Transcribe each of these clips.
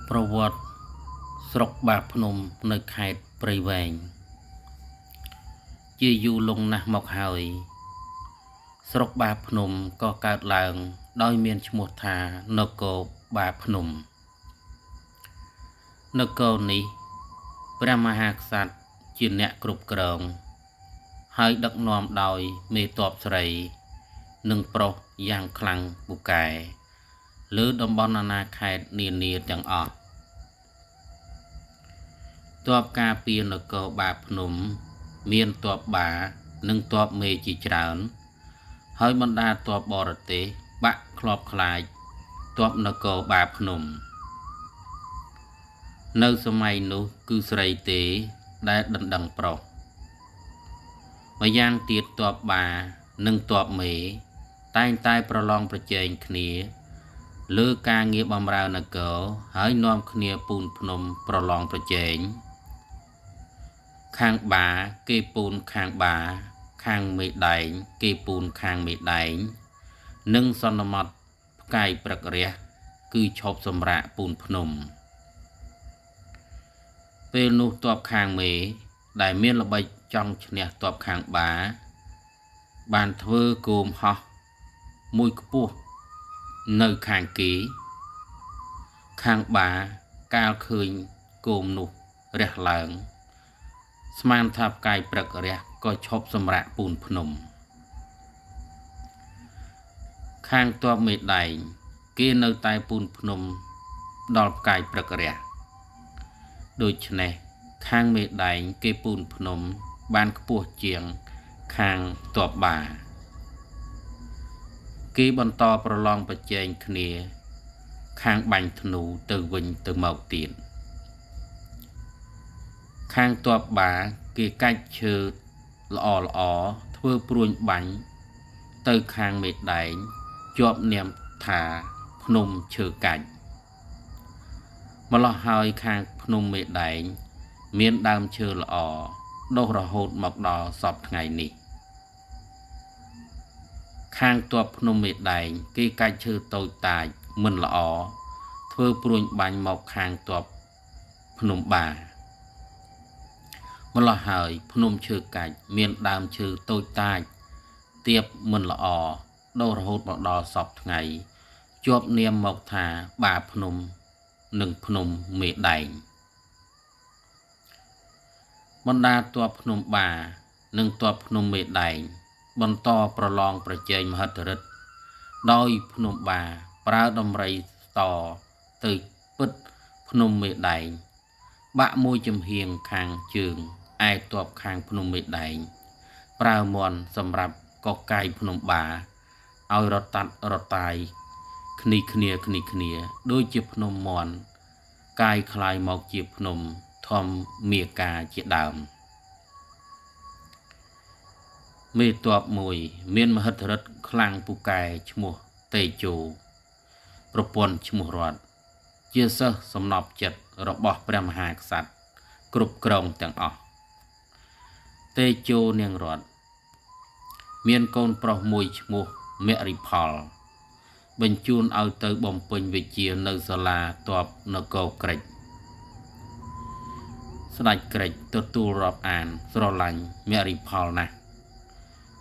ប្រវត្តិស្រុកបាភ្នំនៅខេត្តព្រៃវែងជាយូរលង់ណាស់មកហើយស្រុកបាភ្នំក៏កើតឡើងដោយមានឈ្មោះថានគរបាភ្នំនគរនេះព្រះមហាក្សត្រជាអ្នកគ្រប់គ្រងហើយដឹកនាំដោយមេទ័ពស្រីនិងប្រុសយ៉ាងខ្លាំងពូកែលើតំបន់អាណាខេត្តនានាទាំងអស់ទ័ពការពារនគរបាភ្នំមានទ័ពបានិងទ័ពមេជាច្រើនហើយបណ្ដាទ័ពបរទេសបាក់ខ្លាប់ខ្លាចទ័ពនគរបាភ្នំនៅសម័យនោះគឺស្រីទេដែលដណ្ដឹងប្រុសម្យ៉ាងទៀតទ័ពបានិងទ័ពមេតែងតែប្រឡងប្រជែងគ្នាលើការងារបម្រើនគរហើយនាំគ្នាពូនភ្នំប្រឡងប្រជែងខាងបាគេពូនខាងបាខាងមេដែងគេពូនខាងមេដែងនិងសន្មត់ផ្កាយព្រឹករះគឺឈប់សម្រាកពូនភ្នំពេលនោះទ័ពខាងមេដែលមានល្បិចចង់ឈ្នះទ័ពខាងបាបានធ្វើគោមហោះមួយខ្ពស់នៅខាងគេខាងបាកាលឃើញគោមនោះរះឡើងស្មានថាផ្កាយព្រឹករះក៏ឈប់សម្រាកពូនភ្នំខាងទ័ពមេដែងគេនៅតែពូនភ្នំដល់ផ្កាយព្រឹករះដូច្នេះខាងមេដែងគេពូនភ្នំបានខ្ពស់ជាងខាងទ័ពបាគេបន្តប្រឡងប្រជែងគ្នាខាងបាញ់ធ្នូទៅវិញទៅមកទៀតខាងទ័ពបាគេកាច់ឈើល្អល្អធ្វើព្រួញបាញ់ទៅខាងមេដែងជាប់នាមថាភ្នំឈើកាច់ម្ល៉េះហើយខាងភ្នំមេដែងមានដើមឈើល្អដុះរហូតមកដល់សព្វថ្ងៃនេះខាងទ័ពភ្នំមេដែងគេកាច់ឈើតូចតាចមិនល្អធ្វើព្រួញបាញ់មកខាងទ័ពភ្នំបាម្ល៉េះហើយភ្នំឈើកាច់មានដើមឈើតូចតាចទៀបមិនល្អដុះរហូតមកដល់សព្វថ្ងៃជាប់នាមមកថាបាភ្នំនិងភ្នំមេដែងបណ្ដាទ័ពភ្នំបានិងទ័ពភ្នំមេដែងបន្តប្រឡងប្រជែងមហិទ្ធិឫទ្ធិដោយភ្នំបាប្រើដំរីស្តទៅពិតភ្នំមេដែងបាក់មួយចំហៀងខាងជើងឯទ័ពខាងភ្នំមេដែងប្រើមន់សម្រាប់កកាយភ្នំបាឲ្យរតាត់រតាយគ្នាគ្នាគ្នាគ្នាដូចជាភ្នំមន់កាយคล้ายមកជាភ្នំធម្មមេកាជាដើមមេទ័ពមួយមានមហិទ្ធិឫទ្ធិខ្លាំងពូកែឈ្មោះតេជោប្រពន្ធឈ្មោះរតជាសិស្សសំណប់ចិត្តរបស់ព្រះមហាក្សត្រគ្រប់គ្រងទាំងអស់តេជោនាងរតមានកូនប្រុសមួយឈ្មោះមរិផលបញ្ជូនឲ្យទៅបំពេញវិជ្ជានៅសាលាទ័ពនគរក្រិចស្ដេចក្រិចទទួលរាប់អានស្រឡាញ់មរិផលណាស់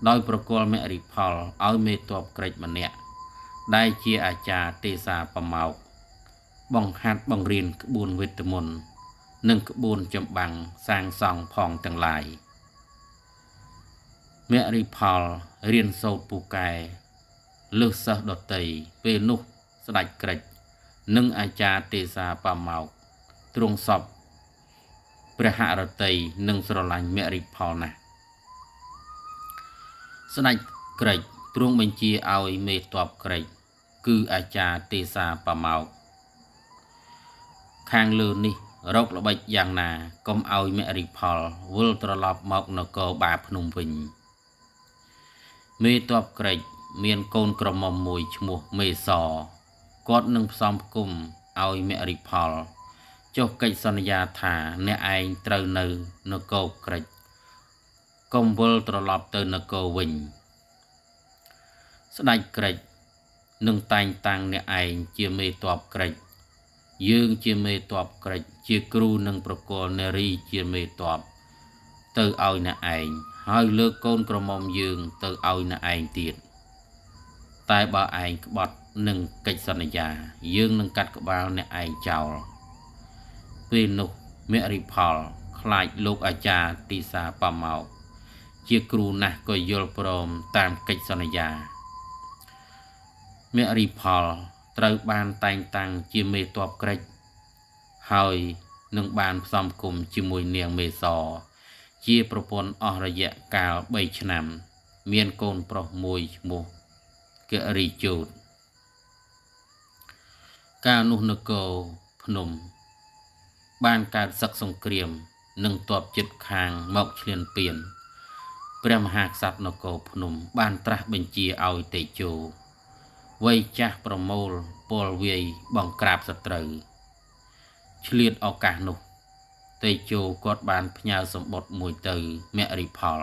ដោយប្រគល់មរិផលឲ្យមេទ័ពក្រិចម្នាក់ដែលជាអាចារ្យទេសាប្រមោកបង្ហាត់បង្រៀនក្បួនវេទមន្តនិងក្បួនចម្បាំងសាងសង់ផងទាំងឡាយមរិផលរៀនសូត្រពូកែលើសសិស្សដតីពេលនោះស្ដេចក្រិចនិងអាចារ្យទេសាប្រមោកទ្រង់សពព្រះហឫទ័យនិងស្រឡាញ់មរិផលណាស់ស្ដេចក្រិចទ្រង់បញ្ជាឲ្យមេទ័ពក្រិចគឺអាចារ្យទេសាប្រមោកខាងលើនេះរកល្បិចយ៉ាងណាកុំឲ្យមរិផលវិលត្រឡប់មកនគរបាភ្នំវិញមេទ័ពក្រិចមានកូនក្រមុំមួយឈ្មោះមេសគាត់នឹងផ្សំផ្គុំឲ្យមរិផលចុះកិច្ចសន្យាថាអ្នកឯងត្រូវនៅនគរក្រិចកុំវិលត្រឡប់ទៅនគរវិញស្ដេចក្រិចនឹងតែងតាំងអ្នកឯងជាមេទ័ពក្រិច យើងជាមេតបក្រិចជាគ្រូនឹងប្រគល់នារីជាមេតបទៅឲ្យអ្នកឯងហើយលើកកូនក្រមុំយើងទៅឲ្យអ្នកឯងទៀតតែបើឯងក្បត់នឹងកិច្ចសន្យាយើងនឹងកាត់ក្បាលអ្នកឯងចោលពេលនោះមរិផលខ្លាចលោកអាចារ្យទីសាប៉ាម៉ោកជាគ្រូណាស់ក៏យល់ព្រមតាមកិច្ចសន្យាមរិផលត្រូវបានតែងតាំងជាមេតបក្រិចហើយនឹងបានផ្សំគុំជាមួយនាងមេសជាប្រពន្ធអស់រយៈកាល3ឆ្នាំ មានកូនប្រុសមួយឈ្មោះគិរីជោតកាលនោះនគរភ្នំបានកើតសឹកសង្គ្រាមនិងទ័ពជិតខាងមកឈ្លានពានព្រះមហាក្សត្រនគរភ្នំបានត្រាស់បញ្ជាឲ្យតេជោវ័យចាស់ប្រមូលពលវាយបង្ក្រាបសត្រូវឆ្លៀតឱកាសនោះតេជោគាត់បានផ្ញើសម្បត្តិមួយទៅមរិផល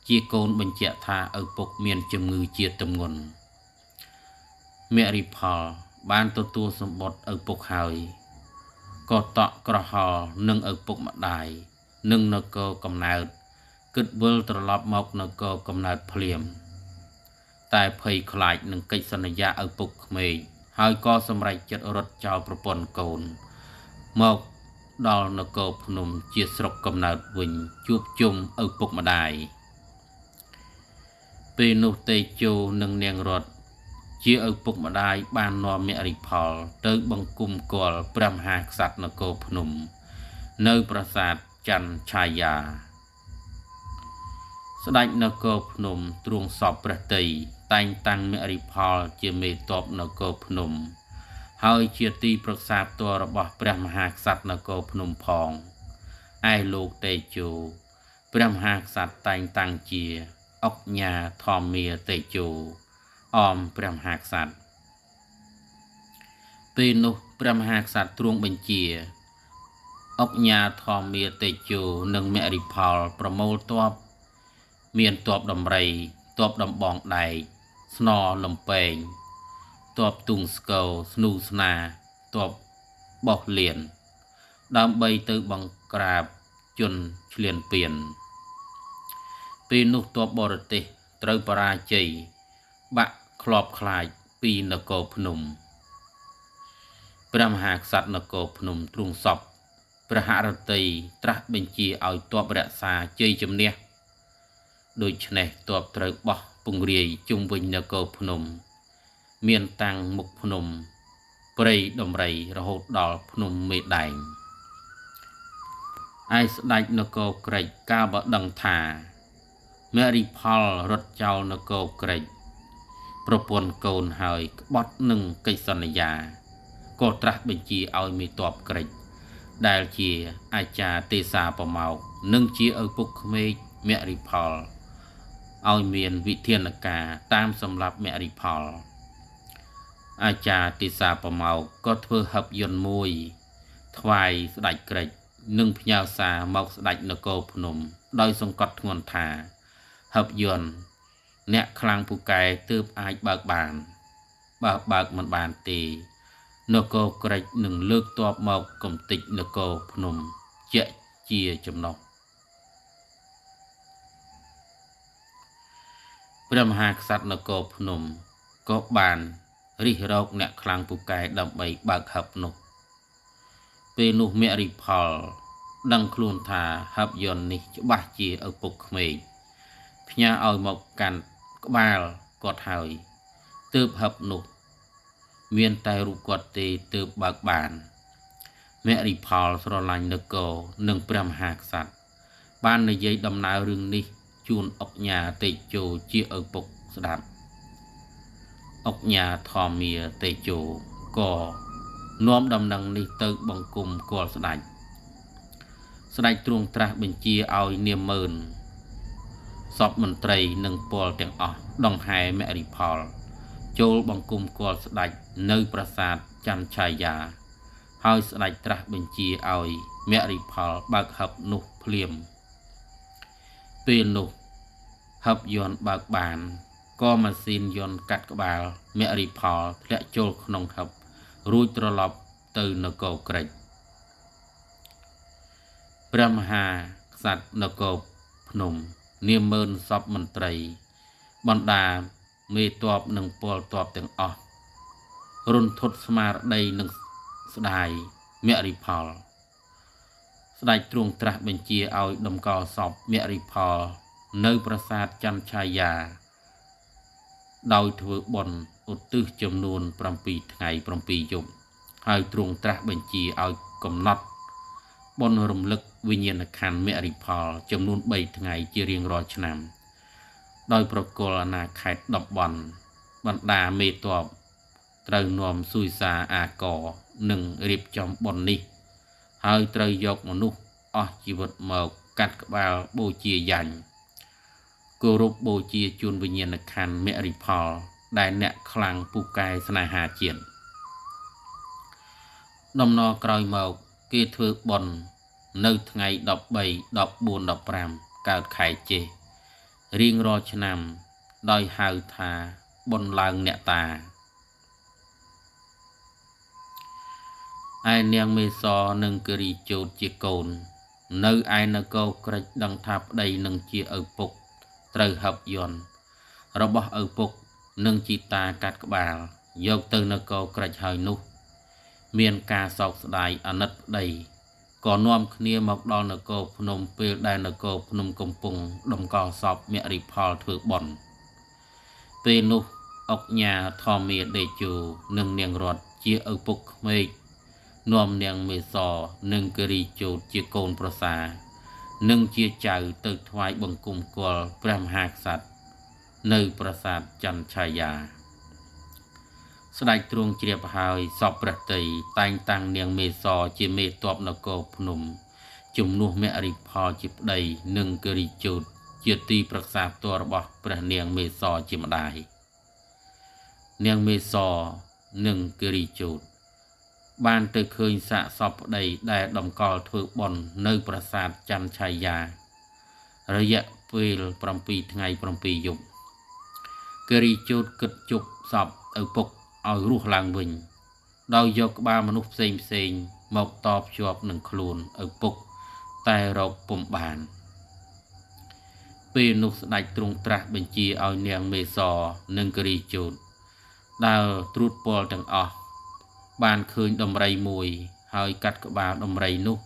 ជាកូនបញ្ជាក់ថាឪពុកមានជំងឺជាទម្ងន់មរិផលបានទទួលសម្បត្តិឪពុកហើយក៏តក់ក្រហល់នឹងឪពុកម្ដាយនិងនគរកំណើតគិតវិលត្រឡប់មកនគរកំណើតភ្លាមតែភ័យខ្លាចនឹងកិច្ចសន្យាឪពុកក្មេកហើយក៏សម្រេចចិត្តរត់ចោលប្រពន្ធកូនមកដល់នគរភ្នំជាស្រុកកំណើតវិញជួបជុំឪពុកម្ដាយពេលនោះតេជោនិងនាងរតជាឪពុកម្ដាយបាននាំមរិផលទៅបង្គំគាល់ព្រះមហាក្សត្រនគរភ្នំនៅប្រាសាទច័ន្ទឆាយាស្ដេចនគរភ្នំទ្រង់សពព្រះទ័យតែងតាំងមរិផលជាមេតបនគរភ្នំហើយជាទីប្រឹក្សាផ្ទាល់របស់ព្រះមហាក្សត្រនគរភ្នំផងឯលោកតេជោព្រះមហាក្សត្រតែងតាំងជាអុកញ៉ាធម្មាតេជោអមព្រះមហាក្សត្រពេលនោះព្រះមហាក្សត្រទ្រង់បញ្ជាអុកញ៉ាធម្មាតេជោនិងមរិផលប្រមូលទ័ពមានទ័ពដំរីទ័ពដំបងដែកស្នលំពែងទ័ពទុងស្គរស្នូស្នាទ័ពបោះលៀនដើម្បីទៅបង្ក្រាបជនឈ្លានពានពេលនោះទ័ពបរទេសត្រូវបរាជ័យបាក់ក្លបខ្លាចពីនគរភ្នំព្រះមហាក្សត្រនគរភ្នំទ្រង់សពព្រះហឫទ័យត្រាស់បញ្ជាឲ្យទ័ពរក្សាជ័យជំនះដូច្នេះទ័ពត្រូវបោះពង្រាយជុំវិញនគរភ្នំមានតាំងមុខភ្នំព្រៃដំរីរហូតដល់ភ្នំមេដែងឯស្ដេចនគរក្រិចកាលបើដឹងថាមរិផលរត់ចោលនគរក្រិចប្រពន្ធកូនហើយក្បត់នឹងកិច្ចសន្យាក៏ត្រាស់បញ្ជាឲ្យមេតបក្រិចដែលជាអាចារ្យទេសាប្រមោកនិងជាឪពុកក្មេកមរិផលឲ្យមានវិធានការតាមសម្រាប់មរិផលអាចារ្យទេសាប្រមោកក៏ធ្វើហឹបយន្តមួយថ្វាយស្ដេចក្រិចនិងផ្ញើសារមកស្ដេចនគរភ្នំដោយសង្កត់ធ្ងន់ថាហឹបយន្តអ្នកខ្លាំងពូកែទើបអាចបើកបានបើបើកមិនបានទេនគរក្រិចនឹងលើកទ័ពមកកំទេចនគរភ្នំជាជាចំណុះព្រះមហាក្សត្រនគរភ្នំក៏បានរិះរកអ្នកខ្លាំងពូកែដើម្បីបើកហឹបនោះពេលនោះមរិផលដឹងខ្លួនថាហឹបយន្តនេះច្បាស់ជាឪពុកក្មេកផ្ញើឲ្យមកកាន់ក្បាលគាត់ហើយទើបហឹបនោះមានតែរូបគាត់ទេទើបបើកបានមរិផលស្រឡាញ់នគរនិងព្រះមហាក្សត្របាននិយាយដំណើររឿងនេះជូនអុកញ៉ាតេជោជាឪពុកស្ដាប់អុកញ៉ាធម្មាតេជោក៏នាំដំណឹងនេះទៅបង្គំគាល់ស្ដេចស្ដេចទ្រង់ត្រាស់បញ្ជាឲ្យនាម៉ឺនសពមន្ត្រីនិងពលទាំងអស់ដង្ហែមរិផលចូលបង្គំគាល់ស្ដេចនៅប្រាសាទច័ន្ទឆាយាហើយស្ដេចត្រាស់បញ្ជាឲ្យមរិផលបើកហឹបនោះភ្លាមពេលនោះហឹបយន្តបើកបានក៏ម៉ាស៊ីនយន្តកាត់ក្បាលមរិផលធ្លាក់ចូលក្នុងហឹបរួចត្រឡប់ ទៅនគរក្រិចព្រះមហាក្សត្រនគរភ្នំនាម៉ឺនសពមន្ត្រីបណ្ដាមេតបនិងពលតបទាំងអស់រុនធត់ស្មារតីនិងស្ដាយមរិផលស្ដេចទ្រង់ត្រាស់បញ្ជាឲ្យតម្កល់សពមរិផលនៅប្រាសាទចន្ទឆាយាដោយធ្វើបុណ្យឧទ្ទិសចំនួន7ថ្ងៃ7យប់ហើយទ្រង់ត្រាស់បញ្ជាឲ្យកំណត់បុណ្យរំលឹកវិញ្ញាណក្ខន្ធមរិផលចំនួន3ថ្ងៃជារៀងរាល់ឆ្នាំដោយប្រគល់អាណាខេត្តតំបន់បណ្ដាមេតបត្រូវនាំស៊ុយសាអាកនិងរៀបចំបុណ្យនេះហើយត្រូវយកមនុស្សអស់ជីវិតមកកាត់ក្បាលបូជាយញ្ញគោរពបូជាជូនវិញ្ញាណក្ខន្ធមរិផលដែលអ្នកខ្លាំងពូកែស្នេហាជាតិដំណរក្រោយមកគេធ្វើបុណ្យនៅថ្ងៃ13 14 15កើតខែជេសរៀងរាល់ឆ្នាំដោយហៅថាបុណ្យឡើងអ្នកតាឯនាងមេសនិងគិរីជោតជាកូននៅឯនគរក្រិចដឹងថាប្តីនឹងជាឪពុកត្រូវហឹបយន្តរបស់ឪពុកនិងជីតាកាត់ក្បាលយកទៅនគរក្រិចហើយនោះមានការសោកស្ដាយអាណិតប្តីក៏នាំគ្នាមកដល់នគរភ្នំពេលដែលនគរភ្នំកំពុងតម្កល់សពមរិផលធ្វើបុណ្យពេលនោះអុកញ៉ាធម្មាតេជោនិងនាងរតជាឪពុកក្មេកនាំនាងមេសនិងគិរីជោតជាកូនប្រសានិងជាចៅទៅថ្វាយបង្គំគាល់ព្រះមហាក្សត្រនៅប្រាសាទចន្ទឆាយាស្ដេចទ្រង់ជ្រាបហើយសពព្រះទ័យតែងតាំងនាងមេសជាមេតបនគរភ្នំជំនួសមរិផលជាប្តីនិងគិរីជោតជាទីប្រឹក្សាផ្ទាល់របស់ព្រះនាងមេសជាម្ដាយនាងមេសនិងគិរីជោតបានទៅឃើញសាកសពប្តីដែលតម្កល់ធ្វើបុណ្យនៅប្រាសាទចន្ទឆាយារយៈពេល7ថ្ងៃ7យប់គិរីជោតគិតជប់សពឪពុកឲ្យរស់ឡើងវិញដោយយកក្បាលមនុស្សផ្សេងផ្សេងមកតភ្ជាប់នឹងខ្លួនឪពុកតែរកពុំបានពេលនោះស្ដេចទ្រង់ត្រាស់បញ្ជាឲ្យនាងមេសនិងគិរីជោតដើរត្រួតពលទាំងអស់បានឃើញដំរីមួយហើយកាត់ក្បាលដំរីនោះ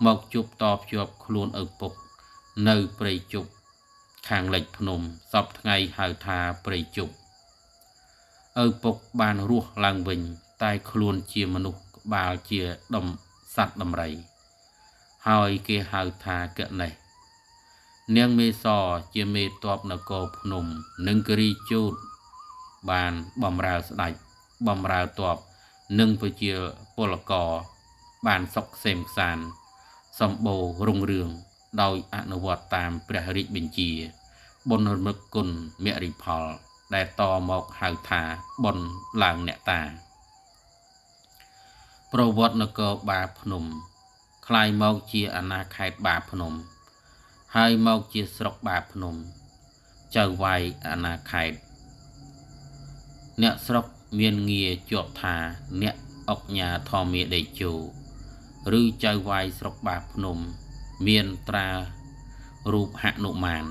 មកជប់តភ្ជាប់ខ្លួនឪពុកនៅព្រៃជប់ខាងលិចភ្នំសពថ្ងៃហៅថាព្រៃជប់ឪពុកបានរស់ឡើងវិញតែខ្លួនជាមនុស្សក្បាលជាដំសត្វដំរីហើយគេហៅថាកណេះនាងមេសជាមេតបនគរភ្នំនិងគិរីជោតបានបំរើស្ដេចបំរើតបនិងប្រជាពលករបានសុខក្សេមក្សាន្តសម្បូររុងរឿងដោយអនុវត្តតាមព្រះរាជបញ្ជាបុណ្យរំលឹកគុណមរិផលដែលតមកហៅថាបុណ្យឡើងអ្នកតាប្រវត្តិនគរបាភ្នំក្លាយមកជាអាណាខេត្តបាភ្នំហើយមកជាស្រុកបាភ្នំចៅវាយអាណាខេត្តអ្នកស្រុកមានងារជាប់ថាអ្នកអុកញ៉ាធម្មាតេជោឬចៅវាយស្រុកបាភ្នំមានត្រារូបហនុមាន